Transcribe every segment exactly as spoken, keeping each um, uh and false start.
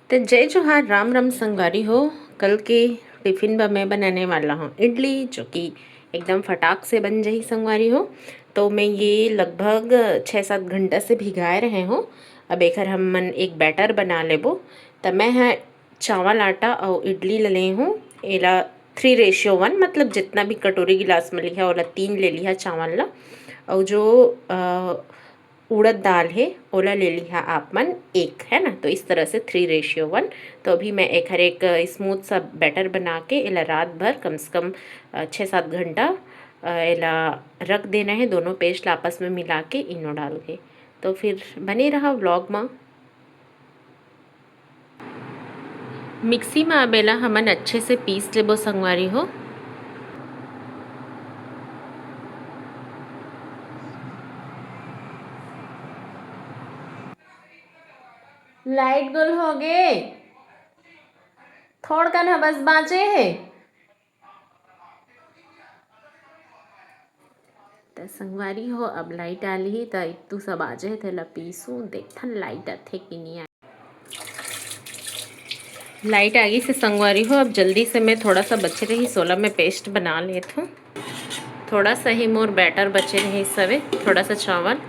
तो जय जोहार, राम राम संगवारी हो। कल के टिफिन बर मैं बनाने वाला हूँ इडली, जो कि एकदम फटाक से बन जाही संगवारी हो। तो मैं ये लगभग छः सात घंटा से भिगाए रहे हूँ। अब एकर हम मन एक बैटर बना लेबो। त मैं ह चावल आटा अउ इडली ल ले हूँ, एला थ्री रेशियो वन, मतलब जितना भी कटोरी गिलास में लिहा, ओला तीन ले लिहा चावल ला। अउ जो अ, उड़द दाल हे, ओला ले लिहा आप मन एक, है ना। तो इस तरह से थ्री रेशियो वन। तो अभी मैं एखर एक स्मूथ सा बैटर बना के एला रात भर, कम से कम अ, छः सात घंटा अ, एला रख देना है। दोनों पेस्ट ला आपस में मिला के, इनो डाल के। तो फिर बने रहा व्लॉग में। मिक्सी में अब एला हमन अच्छे से पीस लेबो संगवारी हो। लाइट गुल हो गे, थोड़कन ह बस बाँचे हे। त संगवारी हो, अब लाइट आ लिही, त इत्तू सब आ जाए, तेला पीसू, देखथन लाइट आथे कि नहीं आए। लाइट आ गिस हे संगवारी हो, अब जल्दी से मैं थोड़ा सा बचे रहिस ओला मैं पेस्ट बना लेत हूँ। थोड़ा सा ही मोर बैटर बचे रहिस हवे, थोड़ा सा चावल।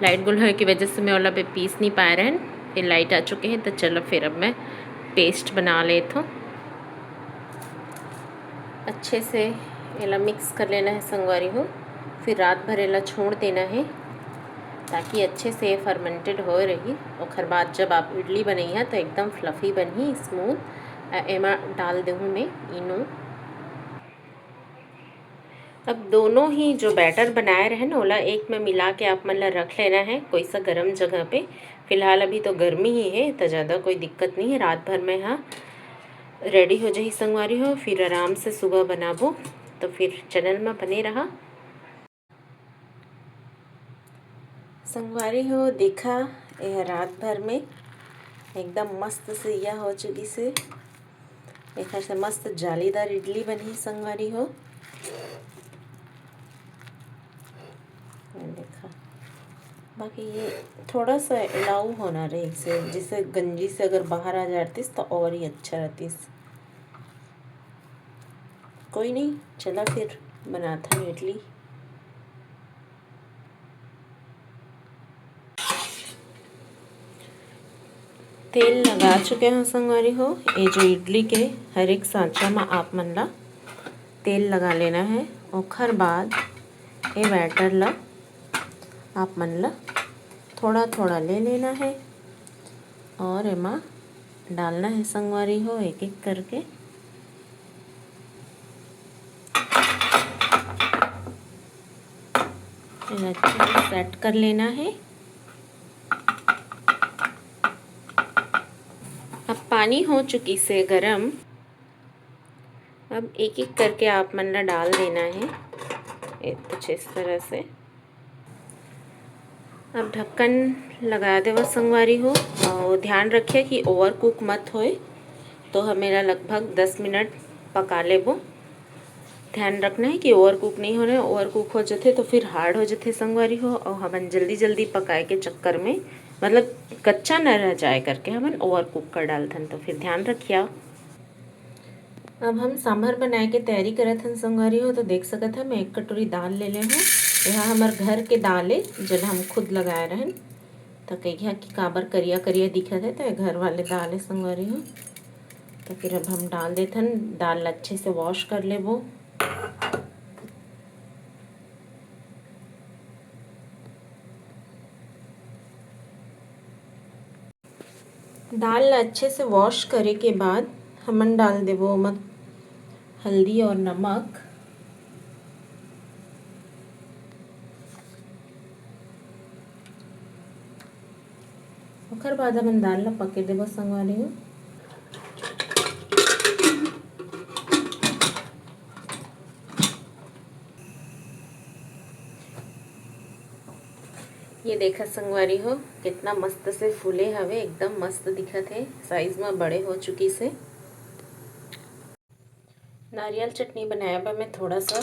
लाइट गुल होए की वजह से मैं ओला भी पीस नहीं पाए रहन, फिर लाइट आ चुके हैं, तो चलो फिर अब मैं पेस्ट बना लेत हूँ। अच्छे से एला मिक्स कर लेना है संगवारी हो। फिर रात भर एला छोड़ देना है, ताकि अच्छे से फर्मेंटेड होए रही। ओखर बाद जब आप इडली बनइहा, तो एकदम फ्लफी बनही, स्मूथ। अ, एमा डाल देहूँ मैं इनो। अब दोनों ही जो बैटर बनाए रहे ना, ओला एक में मिला के आप मन ला रख लेना है कोई सा गरम जगह पे। फिलहाल अभी तो गर्मी ही है, तो ज़्यादा कोई दिक्कत नहीं है। रात भर में हाँ रेडी हो जाही संगवारी हो, फिर आराम से सुबह बनाबो। तो फिर चैनल में बने रहा। संगवारी हो, देखा, यह रात भर में एकदम मस्त से यह हो चुकी से। एकर से मस्त जालीदार इडली बनही संगवारी हो। ये देखा, बाकी ये थोड़ा सा एलाऊ होना रहिसे, जैसे गंजी से अगर बाहर आ जातीस तो और ही अच्छा रहतीस। कोई नहीं, चला फिर बनाथन इडली। तेल लगा चुके हैं संगवारी हो। ये जो इडली के हर एक सांचा में आप मन ला तेल लगा लेना है। ओखर बाद ये बैटर ला आप मन ला थोड़ा थोड़ा ले लेना है और एमा डालना है संगवारी हो, एक एक करके। एला अच्छे से सेट कर लेना है। अब पानी हो चुकी से गरम। अब एक एक करके आप मन ला डाल देना है, ए, कुछ इस तरह से। अब ढक्कन लगा देवा संगवारी हो, और ध्यान रखिए कि ओवर कुक मत होए। तो हम एला लगभग दस मिनट पका लेबो। ध्यान रखना है कि ओवर कुक नहीं होना है। ओवर कुक हो जथे तो फिर हार्ड हो जथे संगवारी हो, और हमन जल्दी जल्दी पकाए के चक्कर में, मतलब, कच्चा न रह जाए करके हमन ओवर कुक कर डालथन। तो फिर ध्यान रखिया। अब हम सांभर बनाए के तैयारी करत हन संगवारी हो। तो देख सकत ह, मैं एक कटोरी दाल ले ले हूँ। यह हमर घर के दाल ए, जेला हम खुद लगाए रहन। तो कहिया कि काबर करिया करिया दिखत है, तो ये घर वाले दाल ए संगवारी हो। तो फिर अब हम डाल देथन, दाल ला अच्छे से वॉश कर लेबो। दाल ला अच्छे से वॉश करे के बाद हमन डाल देबो ओमा हल्दी और नमक। ओकर बाद हमन दाल ला पके देबो संगवारी हो। ये देखा संगवारी हो, कितना मस्त से फूले हवे, एकदम मस्त दिखत हे, साइज में बड़े हो चुकी से। नारियल चटनी बनाए बर मैं थोड़ा सा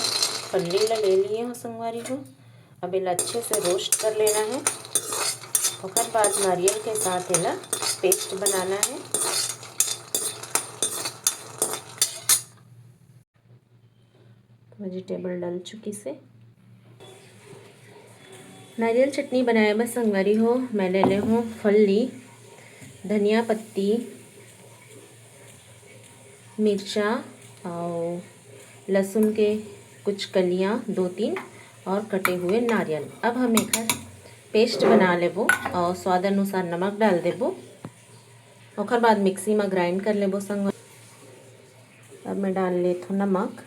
पल्ली ला ले लिए हूँ संगवारी हो। अब एला अच्छे से रोस्ट कर लेना है। ओकर बाद नारियल के साथ एला पेस्ट बनाना है। वेजिटेबल डल चुकिस हे। नारियल चटनी बनाए बर संगवारी हो, मैं ले ले हूँ फल्ली, धनिया पत्ती, मिर्चा और लहसुन के कुछ कलियाँ दो तीन और कटे हुए नारियल। अब हम एकर पेस्ट बना लेबो और स्वाद अनुसार नमक डाल देबो। ओकर बाद मिक्सी में ग्राइंड कर लेबो संगवारी। अब मैं डाल लेत हूँ नमक।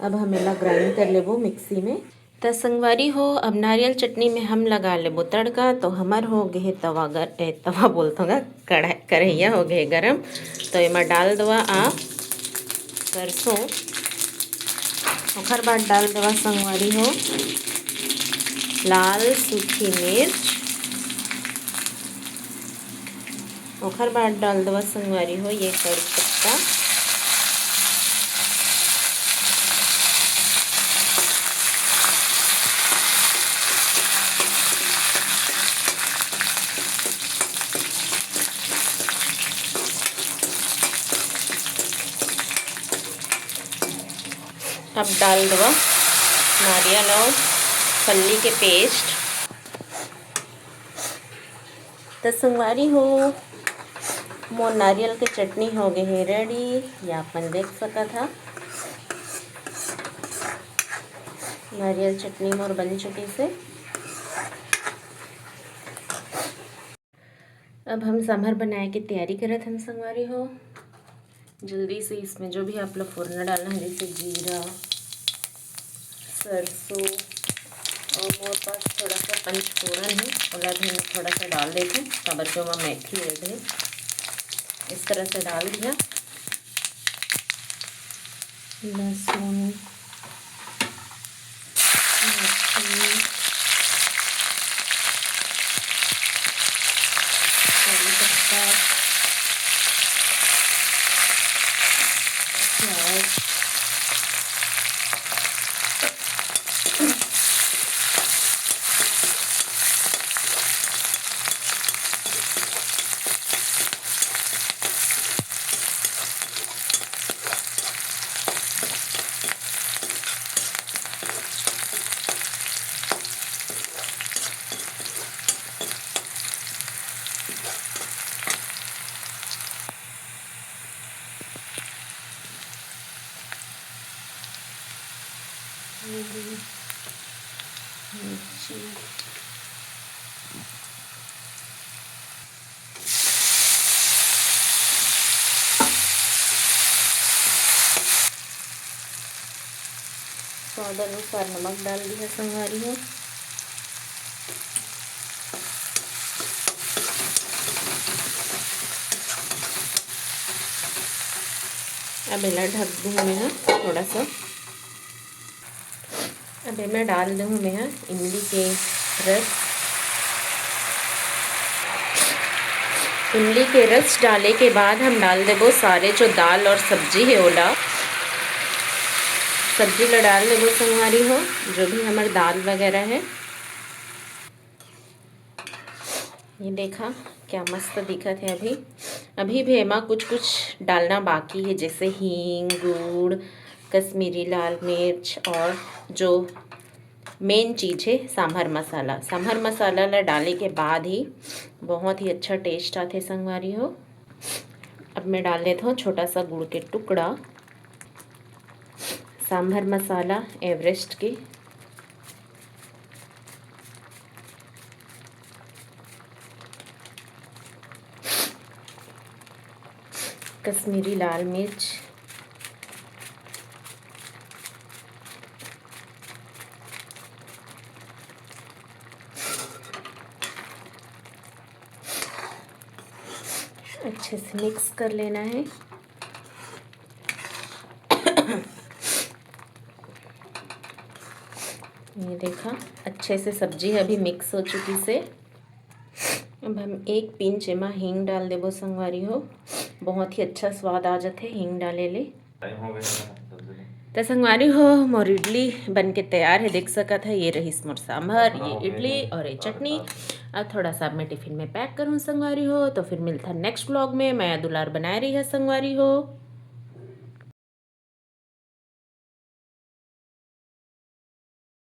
अब हम एला ग्राइंड कर लेबो मिक्सी में। त संगवारी हो, अब नारियल चटनी में हम लगा लेबो तड़का। तो हमर हो गे हे तवा गर-, ए, तवा बोलत हूँ गा, कढ़ा-, करैया हो गे हे गरम। तो एमा डाल देवा आप सरसों, ओकर बाद डाल देवा संगवारी हो लाल सूखी मिर्च, ओकर बाद डाल देवा संगवारी हो ये कड़ी पत्ता। अब डाल देवा नारियल और फल्ली के पेस्ट। त संगवारी हो, मोर नारियल के चटनी हो गे हे रेडी, ये आप मन देख सकत हा। नारियल चटनी मोर बन चुकिस हे। अब हम सांभर बनाए के तैयारी करत हन संगवारी हो। जल्दी से इसमें जो भी आप लोग फोरना डालना है, जैसे जीरा, सरसों और मोर पास थोड़ा सा पंचफोरन है, ओला भी मैं थोड़ा सा डाल देथों, काबर के ओमा मेथी है। इस तरह से डाल दिया। लहसुन, मिर्ची, कड़ी पत्ता, प्याज। मिर्ची। स्वाद अनुसार नमक डाल दिया संगवारी हो। अब एला ढक दूँ मैं ह थोड़ा सा। अब एमे डाल देहूँ मैं ह इमली के रस। इमली के रस डाले के बाद हम डाल देबो सारे जो दाल और सब्जी है ओला। सब्जी ला डाल देबो संगवारी हो, जो भी हमर दाल वगैरह है। ये देखा क्या मस्त दिखत है। अभी, अभी भी एमा कुछ कुछ डालना बाकी है, जैसे हींग, गुड़, कश्मीरी लाल मिर्च और जो मेन चीज है सांभर मसाला। सांभर मसाला ला डाले के बाद ही बहुत ही अच्छा टेस्ट आथे संगवारी हो। अब मैं डाल देत हूँ छोटा सा गुड़ के टुकड़ा। सांभर मसाला एवरेस्ट के, कश्मीरी लाल मिर्च, अच्छे से मिक्स कर लेना है। ये देखा, अच्छे से सब्जी अभी मिक्स हो चुकी से। अब हम एक पिंच एमा हींग डाल देबो संगवारी हो, बहुत ही अच्छा स्वाद आ जाथे हींग डाले ले। त संगवारी हो, मोर इडली बन के तैयार है, देख सकत है। ये रहीस मोर सांभर, ये इडली और ये चटनी। अब थोड़ा सा मैं टिफिन में पैक करूँ संगवारी हो, तो फिर मिलता नेक्स्ट व्लॉग में। मया दुलार बनाए रही है संगवारी हो।